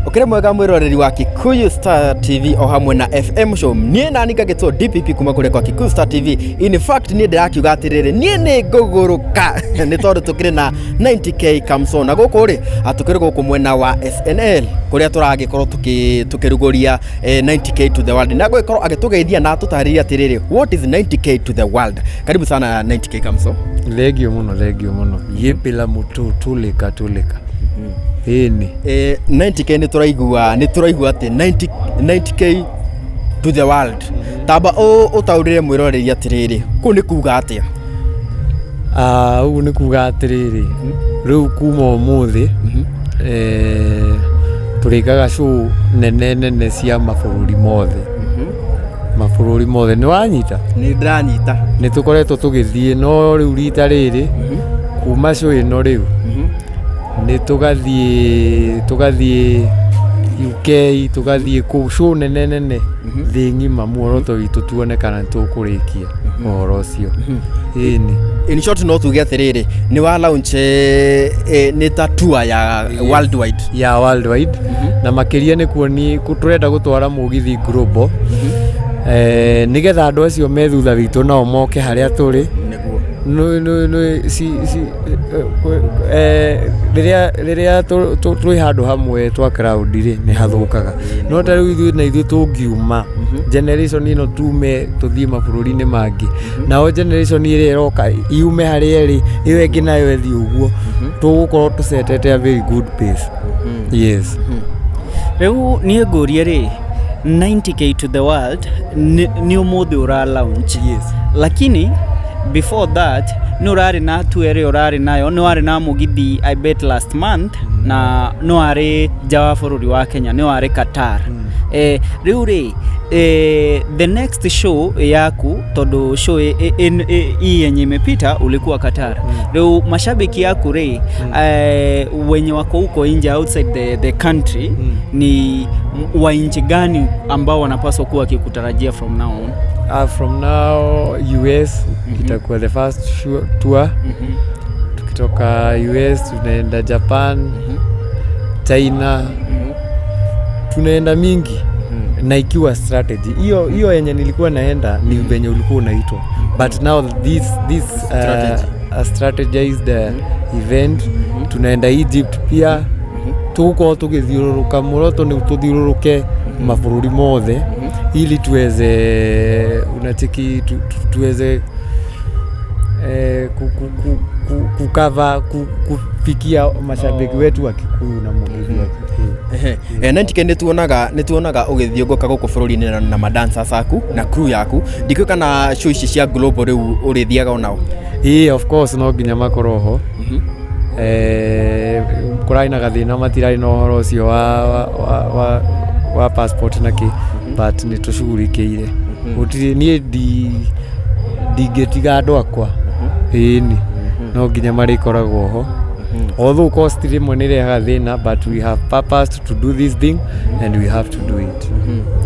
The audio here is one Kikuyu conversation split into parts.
Ũkĩrĩ mwega mwĩroreri wa Kikuyu Star TV o hamwe na FM Show. Niĩ nani ngagĩtwo DPP kuma kũrĩa kwa Kikuyu Star TV. In fact niĩ ndĩrakiuga atĩrĩrĩ, niĩ nĩ ngũgũrũka nĩ tondũ tũkĩrĩ na 90K Kamso na gũkũ rĩ, tũkĩrĩ gũkũ mwena wa SNL kũrĩa tũragĩkorwo tũkĩrugũria 90K to the world, na gũgĩkorwo agĩtũgeithia na atũtarĩrie atĩrĩrĩ, what is 90K to the world? Karibu sana, 90K Kamso. Thengio mũno, thengio mũno. Yĩpĩla mũtũ tũlĩka tũlĩka, ĩni. 90K nĩ tũraigua atĩ 90 90K to the world. Tamba ũtaũrĩre mwĩroreri atĩrĩrĩ, kũu nĩ kuga atĩa? Ũguo nĩ kuga atĩrĩrĩ, rĩu kuma ũmũthĩ tũrĩkaga show nene nene cia mabũrũri mothe, mabũrũri mothe. Nĩ wanyita? Nĩ ndĩranyita. Nĩ tũkoretwo tũgĩthiĩ, no rĩu rita rĩrĩ kuma show ĩno rĩu nĩ tũgathiĩ UK, tũgathiĩ kũu show nene nene thĩ ng'ima. Muoroto witũ tuone kana nĩ tũkũrĩkia ũhoro ũcio, ĩni. In short, no tuge atĩrĩrĩ, nĩ wa launch nĩ ta tour ya worldwide. Ya worldwide, na makĩria nĩ kuoni tũrenda gũtwara mũgithi global, nĩgetha andũ acio me thutha witũ nao moke harĩa tũrĩ. Nĩguo. Nĩ ci rĩrĩa twĩ handũ hamwe twa crowd rĩ, nĩ hathũkaga. No ta rĩu ithuĩ na ithuĩ tũngiuma generation ĩno tume tũthiĩ mabũrũri-inĩ mangĩ, nao generation ĩrĩa ĩroka yume harĩa ĩrĩ, ĩyo ĩngĩ nayo ĩthiĩ ũguo, tũgũkorwo tũcetete a very good pace, yes. Rĩu niĩ ngũrie rĩ, 90K to the world nĩ ũmũthĩ ũra launch? Yes. Lakini before that nĩ ũrarĩ na tour ĩrĩa ũrarĩ nayo, nĩ warĩ na mũgithi, I bet last month, na no warĩ nja wa bũrũri wa Kenya, nĩ warĩ Qatar. Rĩu rĩ, the next show yaku, tondũ show hii yenye imepita ulikuwa Qatar, rĩu mashabiki yaku rĩ, wenye wako huko nje, outside the country, ni wa nchi gani ambao wanapaswa kuwa wakikutarajia from now on? From now, US itakuwa the first tour. Tukitoka US tunaenda Japan, China, tunaenda mingi na ikiwa strategy hiyo hiyo yenye nilikuwa naenda ni venye ulikuwa unaitwa, but now this Strategy. a strategized event. Tunaenda Egypt pia, tũgũkorwo tũgĩthiũrũrũka. Muoroto nĩ tũthiũrũrũke mabũrũri mothe ili tuweze, unacheki, tuweze kukava kufikia mashabiki wetu wa Kikuyu na mũgithi wa Kikuyu. Ehe. 90K, nĩ tuonaga ũgĩthiũngũka gũkũ bũrũri-inĩ na madancers aku na crew yaku. Ndikũĩ kana show ici cia global rĩu ũrĩthiaga onao? Ĩĩ, of course, no nginya makorwo ho. Kũrarĩ na gathĩna, matirarĩ na ũhoro ũcio wa passport na kĩ, but nĩ tũcugurikĩire. Gũtirĩ, niĩ ndingĩtiga andũ akwa, ĩni, no nginya marĩkoragwo ho, although cost rĩmwe nĩ ĩrehaga thĩna, but we have purpose to do this thing and we have to do it,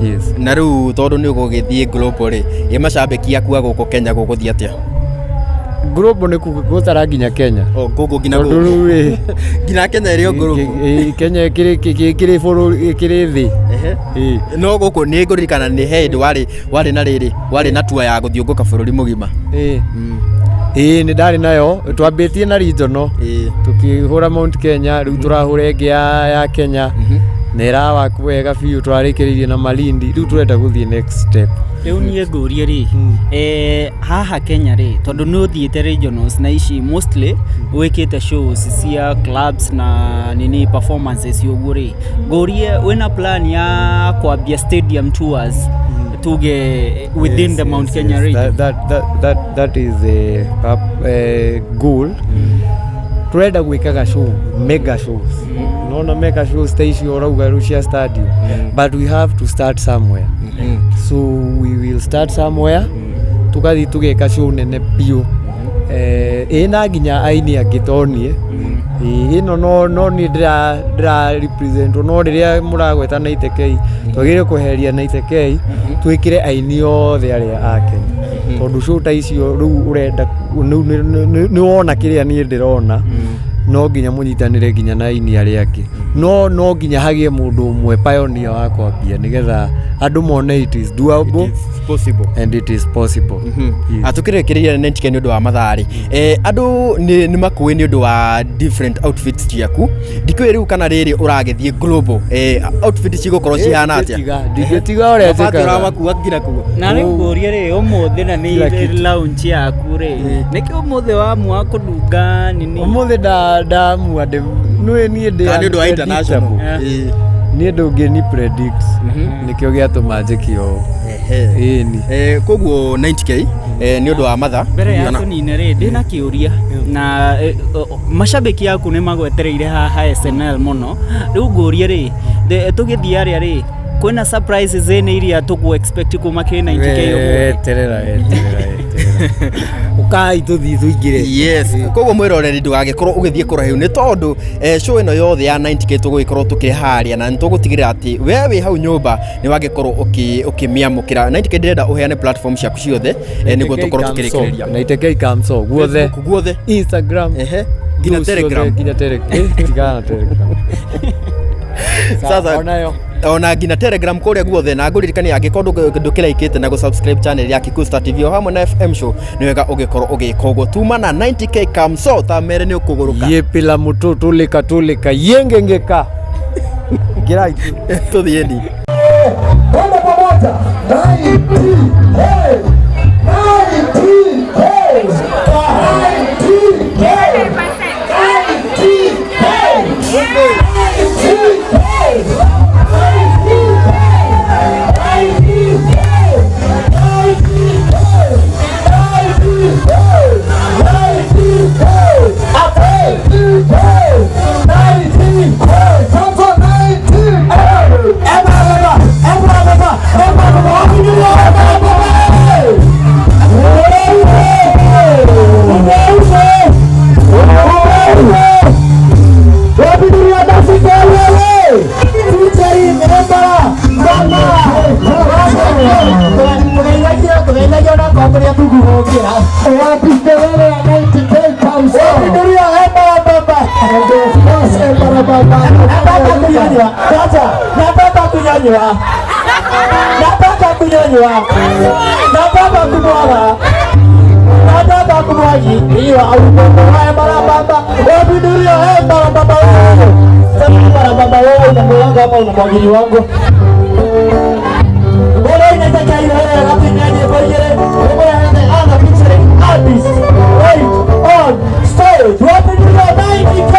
yes. Na rĩu tondũ nĩ ũgũgĩthiĩ global rĩ, ĩ macambĩki aku a gũkũ Kenya gũgũthiĩ atĩa? Global nĩ gũtara nginya Kenya. O gũkũ nginya Tondũ gũkũ rĩu rĩ, nginya Kenya ĩrĩ o global. Kenya kĩrĩ bũrũri kĩrĩ thĩ. Ĩĩ. No gũkũ nĩ ngũririkana nĩ he hĩndĩ warĩ na rĩrĩ, warĩ na tour ya gũthiũngũka bũrũri mũgima. Ĩĩ, nĩ ndarĩ nayo. Twambĩtie na regional, tũkĩhũra Mount Kenya, rĩu tũrahũra ĩngĩ ya Kenya na ĩrawak wega biũ. Twarĩkĩrĩirie na Malindi, rĩu tũrenda gũthiĩ next step. Rĩu niĩ ngũrie rĩ, haha Kenya rĩ, tondũ nĩ ũthiĩte regionals na ici mostly wĩkĩte shows cia clubs na nini, performances ũguo rĩ, ngũrie wĩna plan ya kwambia stadium tours, tuge within the Mount Kenya region? That is a goal. Turenda gwĩkaga show, mega shows. Nona mega shows ta icio ũrauga rĩu cia stadium, but we have to start somewhere, so we will start somewhere. Tugathiĩ tũgeka show nene biũ, ĩna nginya aini angĩ to niĩ. Ĩĩ, ĩno no niĩ ndĩra represent, no rĩrĩa mũragweta 90K, twagĩrĩire kweheria 90K, twĩkĩre aini othe arĩa a Kenya, tondũ show ta icio rĩu ũrenda nĩ wona kĩrĩa niĩ ndĩrona, no nginya mũnyitanĩre nginya na aini arĩa angĩ. No nginya hagĩe mũndũ ũmwe pioneer wa kwambia nĩgetha andũ mone it is doable. It is possible. And it is possible. Yes. Atukĩrĩkĩrĩria 90K nĩ ũndũ wa matharĩ, andũ nĩ makũĩ nĩ ũndũ wa different outfits ciaku. Ndikũĩ rĩu kana rĩrĩ ũragĩthiĩ global, outfit cigũkorwo cihana atĩa? Ndingĩtiga ũrĩa Mabati njĩkaga. ũramakua nginya kuo. Na rä ngårie rä å må thä na Kila nä kitu. launch yaku rä nä kä å må thä wamua kå ndunga nini? Ũmũthĩ ndamua nĩ niĩ ndĩ Kana nĩ ũndũ wa international? unpredictable. Niĩ ndũngĩni predict, nĩkĩo gĩatũma njĩke ũũ. Ĩni. Koguo 90K nĩ ũndũ wa matha Mbere ya Kana- tũnine rĩ, ndĩna kĩũria na macambĩki aku nĩ magwetereire haha SNL mũno. Rĩu ngũrie rĩ, tũgĩthiĩ arĩa rĩ, kwĩna surprises ĩnĩ iria tũkũ expect kuma kĩ 90K ũmũthĩ? Weterera, weterera, weterera, ũkai tũthiĩ tũingĩre. Yes, koguo mwĩroreri ndũgagĩkorwo ũgĩthiĩ kũraihu nĩ tondũ show ĩno yothe ya 90K tũgũgĩkorwo tũkĩharĩa na nĩ tũgũtigĩrĩra atĩ we wĩ hau nyũmba nĩ wagĩkorwo ũkĩmĩamũkĩra. 90K, ndĩrenda ũheane platform ciaku ciothe nĩguo tũkorwo tũkĩrĩkĩrĩria. 90K Kamso guothe. Facebook guothe. Instagram. Ehe, nginya Kũu ciothe, Telegram. Nginya Telegram. Tigana na Telegram. Sasa Onayo. Ona nginya Telegram kũrĩa guothe. Na ngũririkania angĩkorwo ndũkĩraikĩte na gũ-subscribe channel ya Kikuyu Star TV o hamwe na FM Show, nĩ wega ũgĩkorwo ũgĩka ũguo. Tuma na 90K Kamso ta mere nĩ ũkũgũrũka. Yepela mutoto leka toleka yengengeka ngirai. Tũthiĩni. Twende pamoja. 90K, 90K, 90K, 90K, 90K, 90K, 90K, 90K, 90K, 90K, 90K, Samson 90K. Eba, eba, eba, eba, eba, eba, eba, eba, eba. Wapi dunia tafika wewe? Featuring Embara Mama. Tugainagia na kombe tuguhũkĩra. Wapi kelele ya 90K Kamso? Wapi dunia Embara Baba? And of course Embara Baba. Nataka kunyanywa. Sasa nataka kunyanywa. Nataka kunyanywa. Nataka kumwaga. Nataka kumwagiwa au Embara Baba. Wapi dunia Embara Baba wewe? Sasa Embara Baba wewe unamwaga ama unamwagili wangu? Bora inataka ile lakini aje bora ile ana featuring artist right on stage. Wapi dunia 90K?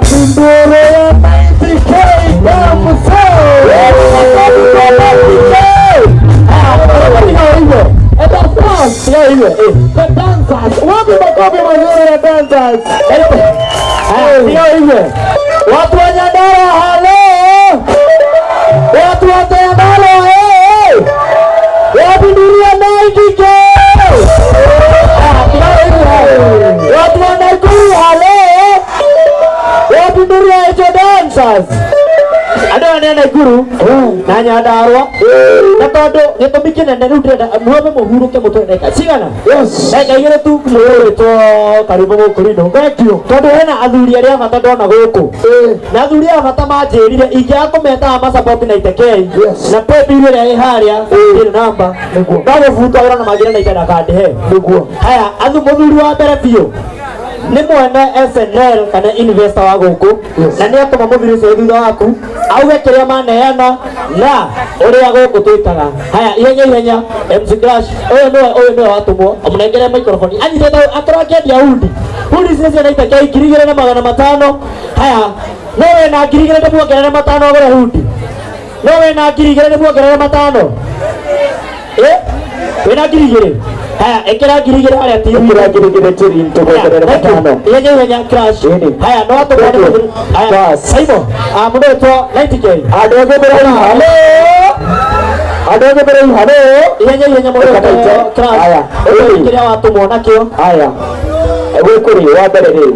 Wapi nduru ya 90K Damso? Makofi kwa 90K. Ah, hivyo. The dancers. Wapi makofi mazuri ya dancers? Ndio hivyo. Watu wa Nyandarua, halo. Watu wa Nyandarua, eh. Wapi nduru ya 90K? Ah, ndio hivyo. Watu wa Nakuru, halo. Wapi nduru ya hizo dancers? Andũ aya nĩ a Nakuru na Nyandarua, na tondũ gĩtũmi kĩnene rĩu ndĩrenda muome mũhurũke mũtwe ndagĩka cigana? Ndagĩka 2 tu. Mũgwĩtwo karibu gũkũ rino. Thank you. Tondũ hena athuri arĩa a bata ndona gũkũ, na athuri aya bata manjĩrire ingĩaga kũmetaga macapoti na itekei na pay bill ĩrĩa ĩ harĩa ĩrĩ namba no gũbutwo wĩra na manjĩre na ndakandĩhe. Haya, athu mũthuri wa mbere biũ nĩ mwene SNL kana investor wa gũkũ, na nĩ atũma mũthuri ũcio wĩ thutha waku auge kĩrĩa maneana na ũrĩa gũkũ twĩkaga. Haya, ihenya ihenya, MC Crash, ũyũ nĩwe watũmwo amũnengere microphone anyitĩte akorwo akĩendia hundi. Hundi ici nĩcio naita 2500. Haya, no wĩna 2000 ndĩmuongerere 500 agũre hundi? No wĩna 2000 ndĩmuongerere 500? Ĩ wĩna 2000? Haya, ĩkĩra 2000 harĩa TV. Ĩkĩra 2000 tiri tũkuongerere 5. Ihenya ihenya, Crash. Ĩni. Haya, no atũmwo nĩ mũthuri. Haya. Bas. Simon, ah, mũndũ wĩtwo 90K. Andũ angĩ mbere halo. Andũ angĩ mbere halo. Ihenya ihenya, mũndũ wĩtwo Crash. Haya. Ũyũ kĩrĩa watũmwo nakĩo. Haya. Gũkũ rĩ, wa mbere rĩ,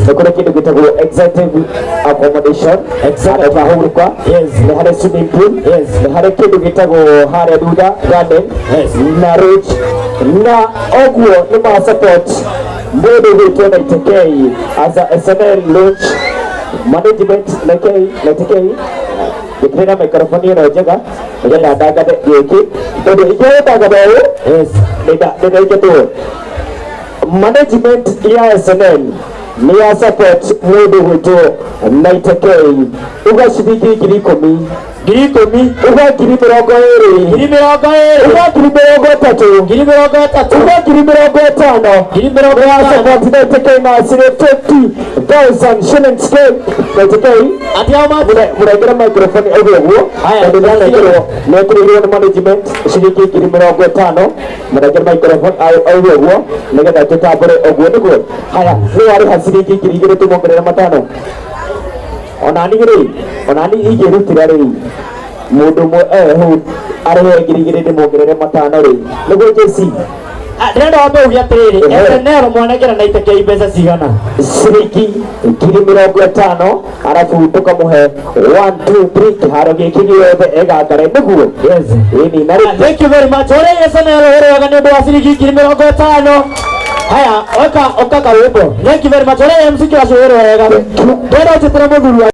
nĩ kũrĩ kĩndũ gĩtagwo executive accommodation, handũ ha hurũka. Nĩ harĩ swimming pool. Nĩ harĩ kĩndũ gĩtagwo harĩa thutha garden na lodge, na ũguo nĩ ma support mũndũ gwĩtwo 90K as a SNL launch management. 90K, 90K, gĩkĩrĩra microphone ĩno njega nĩgetha ndangathe gĩkĩ, tondũ ingĩgũtangatha ũũ nĩndaingatwo. Management ya SNL nĩ ya support mũndũ gwĩtwo 90K, uga ciringi 10,000. 10,000. Uga 20,000. 20,000. Uga 30,000. 30,000. Uga 50,000. Ngiri mĩrongo ya ĩtano. Support 90K na cirĩ 50,000 shillings. K 90K. Ati how much? Mũrengere microphone ũguo ũguo. Haya. Tondũ ndanengerwo nekĩrĩirwo nĩ management ciringi 50,000. Mũrengere microphone ũguo ũguo nĩgetha tũtambũre ũguo nĩguo. Haya, nĩ warĩha ciringi 2000 tũmongerere 5. Onani rĩ, onani ingĩrutĩra rĩ mũndũ ũmwe hau arĩhe 2000 ndĩmuongerere 5 rĩ, nĩguo JC. Ah, ndĩrenda wambe uge atĩrĩrĩ, SNL mwanengera na itekei mbeca cigana? Ciringi 50,000, arabu tũkamũhe 1 2 3 kĩharo gĩkĩ gĩothe egangare nĩguo. Ĩni na rĩu Thank you very much. Ũrĩa SNL ũrĩaga nĩ ũndũ wa ciringi 50,000. Haya, oka oka kawĩmbo. Thank you very much. Ũrĩa MC Crash ũrĩ wega. Ndĩrenda ũnjĩtĩre mũthuri wa